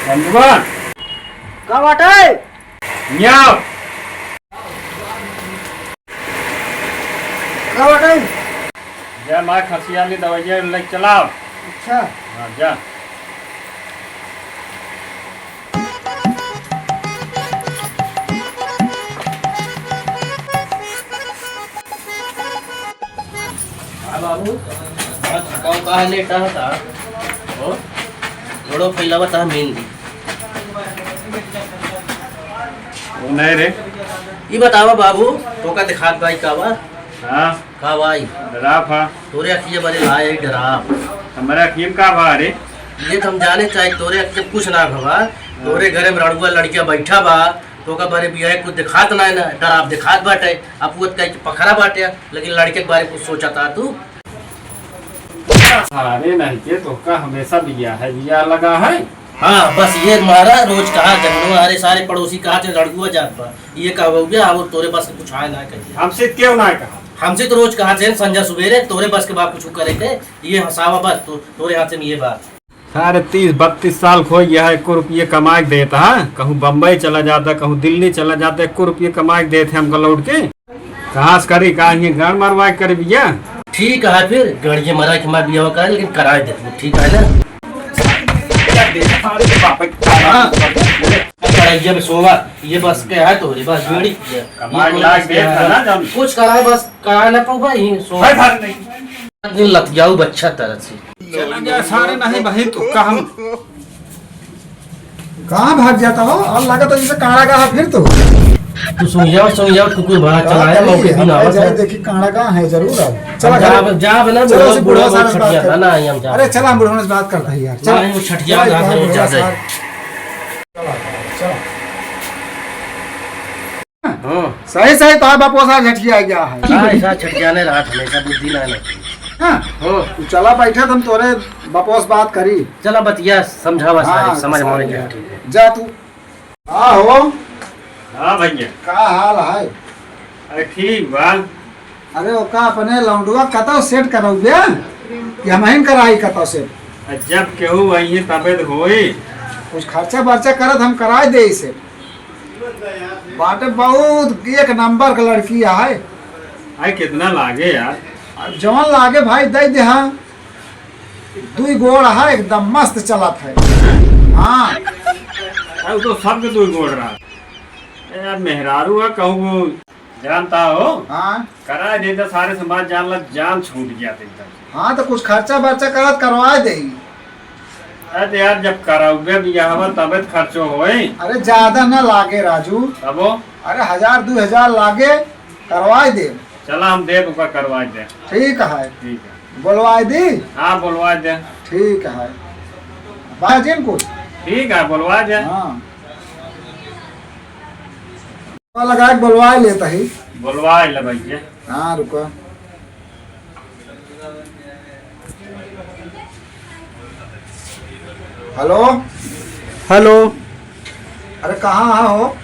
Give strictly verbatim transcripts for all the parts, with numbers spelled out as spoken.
बंधुआ। का बाटे? हियाँ। का बाटे? जा माँ खसिया ली दवाइया लेके चलाओ। अच्छा। हाँ, जा। हाँ बाबू, आज थकाऊ काहे लेटा था? हो? गोड़ो फैलावा था मेन। वो नहीं रे। ई बतावा बाबू, तोका दिखात बाई का बा? हाँ। का बाई? डराफ हा। तोरे अखिया बरे लाए डराफ। हमारे अखिया में का बा रे? ये तो हम जाने चाहे, तोरे अखिया कुछ ना भवा। तोरे घरे में रड़ुआ लड़किया बैठा बा, तोका बरे बिया कुछ दिखात ना है ना, डराफ दिखात बाटे, अपुअत कह के पखरा बाटे, लेकिन लड़के के बारे में कुछ सोचा था तू? अरे नहीं के, तोका हमेशा बिया है, बिया लगा है। हाँ, बस ये मारा रोज कहा जंगलवा, अरे सारे पड़ोसी कहा थे रड़ुआ जात बा, ये कहा हो गया, अब तोरे बस के कुछ आए ना कहिए। हमसे क्यों ना कहा? हमसे तो रोज कहा थे संझा सुबेरे, तोरे बस के बात कुछ करे के, ये हंसावा बस, तो, तोरे हाथ में ये बात। सारे तीस बत्तीस साल खो गया है, एको रुपये कमाए के देता है, कहूँ बम्बई चला जाता, कहूँ दिल्ली चला जाता, एको रुपये कमाए के देते हमका लौट के। कहाँ से करी, कहाँ ये गाड़ मरवा के करी बिया? ठीक है, फिर गड़िए मरा के हमारे बिया करा, लेकिन कराए दे तू, ठीक है ना? हाँ। कड़ाइया में सोवा, ये बस के है तोरे, बस बीड़ी। कमाए ये लायक बस देख है ना, जब कुछ कराए, बस कराए ना पाऊबा, ये सोवा। भाई, भाग नहीं। दिन लतियाऊ बच्चा तरह से। चला गया सारे नहीं भाई, तो का हम कहाँ भाग जाता हो? और लगा तो जैसे काड़ा का है फिर तो। तू सुन जाओ, सुन जाओ, कुकुर भाग चला है, मौके दिन आवा जाए, देखी काड़ा का है जरूर आओ। चला जा, घर। जा बना, चलो, बुढ़वा, उसे बुढ़वा बुढ़वा साहब से बात कर। ना, हम जा। अरे चला, हम बुढ़वा से बात करते हैं यार। चला। नहीं, वो छठिया चला, रहा है, बुढ़वा ज्यादा। साहब। चला, चला। हाँ। सही, सही, तोहार बापो साहब झटिया गया है। हाँ, ऐसा छठियाने रहा था, ऐसा बुद्धि ना नहीं। हाँ। हाँ। तू चला बैठा, हम तोरे बापो से बात करी। चला बतिया समझावा सारे, हाँ, समझ में समझ आने गया। ठीक है। जा तू। हाँ हो। हाँ भैया। का हाल है? अरे ठीक बा। अरे ओका अपने लौंडुआ कतौ सेट करौबे? कि हमहिन कराई कतौ सेट? आ, जब केहू अइहे तबे तो होई। कुछ खर्चा बर्चा करत हम कराई देई सेट। बाटे बहुत एक नंबर क लड़की है। भाई कितना लागे यार? अब जवन लागे भाई दे दे, हाँ। दुई गोड़ है, एकदम मस्त चलत है। हाँ। अरे वो तो सबके दुई गोड़ रहा। ए यार मेहरारू है, कहूँ जानता हो? हाँ। करा दे तो सारे समाज जान ला, जान छूट गया था एकदम। हाँ, तो कुछ खर्चा बर्चा करत करवा दे। अरे तो यार, जब कराउबे बियाहवा तबे तो खर्चो होए। अरे ज्यादा ना लागे राजू। तबो? अरे हजार दो हजार लागे, करवाए दे। चला हम देब ओका करवाए दे। ठीक है। ठीक है। बोलवाए दी? हाँ, बोलवाए दे। ठीक है। बाजिन कुछ? ठीक है, बोलवाए दे। हाँ। लगा के बोलवाए लेता ही। बोलवाए ले भैया। हाँ, रुको। हेलो। हेलो। अरे, कहाँ हा हो?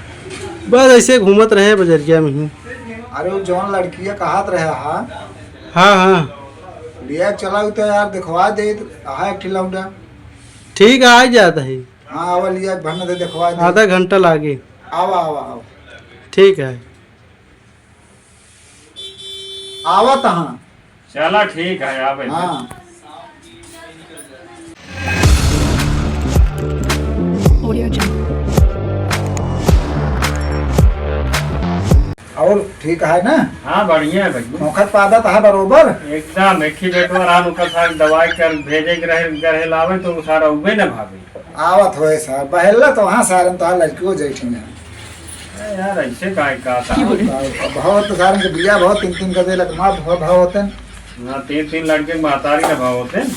बस ऐसे घूमत रहे बजरिया में ही। अरे, वो जौन लड़किया कहत रहे हा। हाँ, हाँ। लिया चला तो यार, दिखवा दे, तो कहा एक ठे लौंडा। ठीक है, आ जाता है। हाँ, आवा लिया, भरना दे, दिखवा दे। आधा घंटा लागे। आवा, आवा, आवा। ठीक है। आवत हाँ। चला ठीक है, आवे। हाँ। और ठीक है ना? हाँ, बढ़िया है भैया। खोखत पादत है बरोबर? एकदम, एक ही बेटवा रहा, उनका साथ दवाई कर भेजे के रहे, गरहे लावे तो वो सारा उबे न भावे। आवत होए सार, बहेला तो हाँ सारन तो हाँ लड़कियों जैठी हैं। ए यार, ऐसे काहे का था? बहुत, बहुत सारन के बिया बहुत तीन तीन का देलक, माँ बहुत भाव होते हैं। ना, तीन तीन लड़के के महतारी का भाव होते हैं।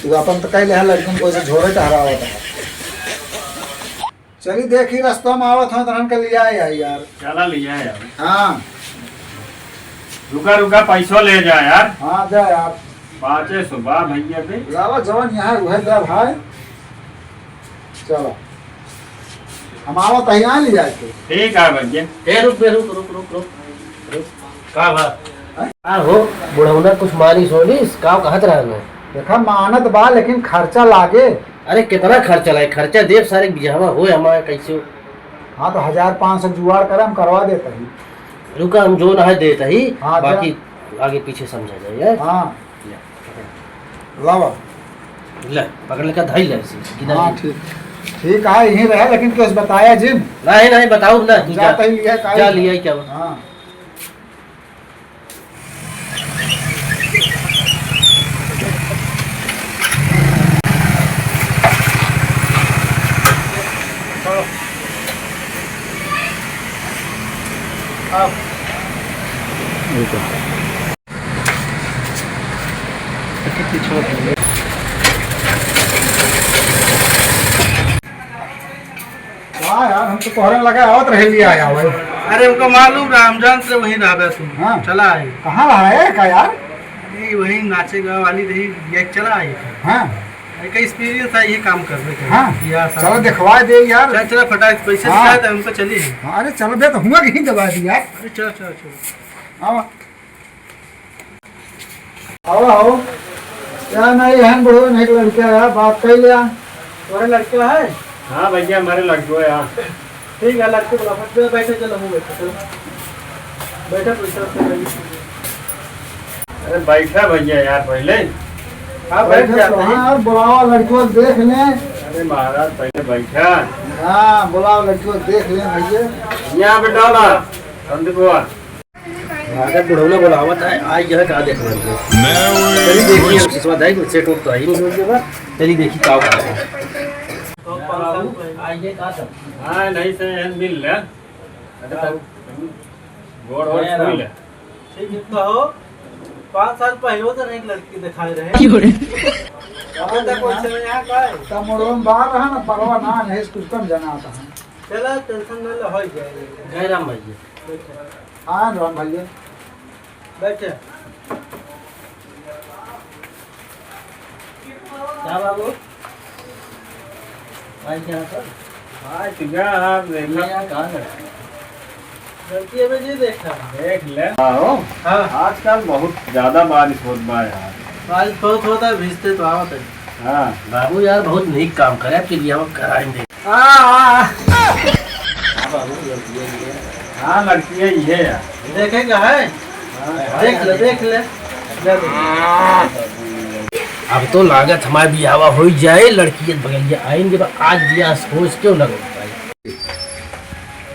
तू अपन तो कह ले हाँ लड़कन को ऐसे झोरे टहरावत है। चली देखी रस्तों में आवत हो तो हमके लिया आई यार। चला लिया यार। हाँ। रुका, रुका, पैसो ले जा यार। हाँ, जा यार। पाँचे सौ बा भैया पे। लावा जवन यहाँ उहे दे भाई। चलो। हम आवत ही यहाँ ले जाके। ठीक है भैया। ए, रुक बे, रुक, रुक, रुक, रुक। रुक। का बा? हैं? का हो, बुढ़ौना कुछ मानी सोनी, का कहत रहन? देखा, मानत बा, लेकिन खर्चा लागे। अरे, कितना खर्चा लाए? खर्चा देव सारे बिजहवा होए हमारे कैसे? हाँ, तो हजार पाँच सौ जुगाड़ कर, हम करवा देत ही। रुका, हम जो ना है देत ही, हाँ, जा। बाकी आगे पीछे समझा जाए, हैं? हाँ। ले, पकड़। लावा। ले, पकड़ लेके धाई ले इसे, गिना हाँ, ले। ठीक। ठीक है, यहीं रहे, लेकिन कुछ बताया जिन? नहीं, नहीं, बताओ ना, हम तू जा, जाते ही लिया, काहे? जा लिया ही क्या? हाँ। वाह यार, हम तो तोहरे लगे आवत रहे लिया आया भाई। अरे, उनका मालूम रहा, हम जानते रहे वहीं रहबे तू। हाँ। चला आई। कहाँ रहा है का यार? ये वहीं नाचे गाँव वाली रही, ये चला आई। हाँ। एक experience है ये काम करने का। हाँ। या साहब। चलो दिखवा दे यार। चल, चल, फटाक से पैसे हाँ। दिखा दे, हम तो चली हैं। हाँ, अरे चल बे, तो हुआ कहीं दबा दी यार। अरे चल, चल, चल। आओ। आओ, आओ। क्या नहीं है, बड़ो नहीं, लड़का है, बात कर लिया। तुम्हारे लड़का है? हाँ भैया, हमारे लड़को है यार। ठीक है, लड़के बुला, बैठे, चलो, मुँह बैठो, चलो। बैठो, पैसा, पैसा, बैठो। अरे बैठा भैया यार पहले। हाँ, बैठ बैठो, जाते हैं। हाँ, बुलाओ, लड़को देख ले। अरे महाराज, पहले बैठा। हाँ, बुलाओ, लड़को देख ले भैया। यहाँ पे डाला, संदीपवा। अरे बुढ़ौना बुलावत है, आई यह का देख रहे हो? चलिए देखिए, सिसवा दाई को सेट उठ तो आई नहीं होगी बात। चलिए देखिए का होता है। तो पाँच साल पहले। आइए का सब? हाँ, नहीं से एहन मिल ले। अच्छा, गोड़ और छू ले। ठीक है, कहो, पाँच साल पहले तो नहीं लड़की दिखाए रहे। क्यों रे? कहाँ तक कोई चले यहाँ का है? तब मोड़वा में बाहर रहा ना, परवा ना, नहीं, कुछ कम जाना आता है। चला, tension न ले, हो जाएगा। जय राम भैया। बैठे। हाँ, राम भैया। बैठे। क्या बाबू? भाई क्या हाल? भाई, ठीक है, आप देखा। ये यहाँ कहाँ लड़की? लड़की अबे जी देखा। देख ले। हाँ, हो। हाँ। आजकल बहुत ज्यादा बारिश होत बा यार। बारिश बहुत होता है, भीजते तो आवत है। हाँ। बाबू यार, बहुत नीक काम करे, आपके लिए हम कराएंगे। आ, आ, आ। हाँ बाबू, लड़की है ये। हाँ, लड़की है ये यार। देखेगा है? हाँ। देख ले, देख ले। ले देख। अब तो लागत हमारे बियाहवा हो ही जाए, लड़की के बगलिया आएंगे तो आज बियाह सोच क्यों ना हो पाए।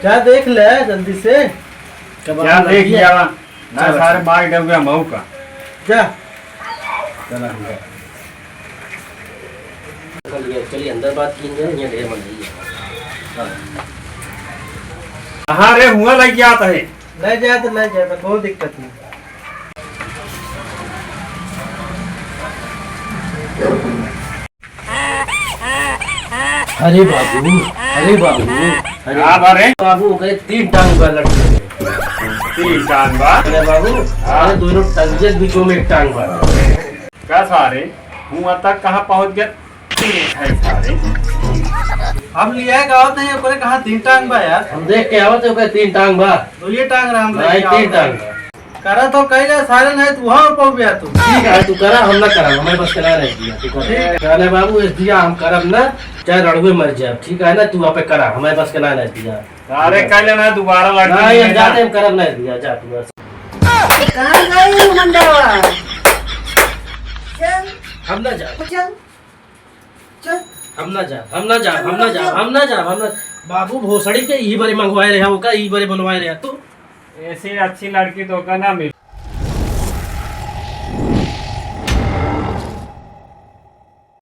जा देख ले जल्दी से। कब क्या आना देख लड़की है? लिया? ना चलो, सारे चलो। मार डब गया मऊ का। जा। चला, हम जा। चलिए, चलिए, अंदर बात की जाए, यहाँ ढेर बन रही है। हाँ। कहाँ रे हुआ लग गया था है? ले जाए तो ले जाए, तो कोई दिक्कत नहीं। अरे बाबू, अरे बाबू, अरे का बा रे? बाबू, ओकरे तीन टांग बा लड़की के। तीन टांग बा? अरे बाबू, हाँ। अरे दोनों टंग के बीचों में एक टांग बा। का सारे, हुआ तक कहाँ पहुँच गए? है सारे। हम लिया है गावत नहीं, ओकरे कहाँ तीन टांग बा यार? हम देख के आवत है, ओकरे तीन टांग बा। तो ये टांग राम नहीं, लेके तीन आवत टांग है। बा। करा तो कही जा सारे, नहीं तो वहाँ पर भी आ तू। ठीक है, तू करा, हम ना करा, हमारे बस के ना रह दिया, तू करा। ठीक। जाने बाबू, इस दिया हम करब ना, चाहे रड़ुए मर जाए, ठीक है ना, तू वहाँ पे करा, हमारे बस के ना रह दिया। अरे, कह लेना, दोबारा लड़की नहीं, नहीं हम ना। जाते, हम करब ना दिया, जा तू बस। कहाँ गई मंडवा? चल। हम ना जा। चल। चल। हम ना जा, हम ना जा, हम ना जा, हम ना जा, हम ना। बाबू भोसड़ी के ई बरे मंगवाए रहे, ओका ई बरे बनवाए रहे तू। ऐसी अच्छी लड़की तो का ना मिल।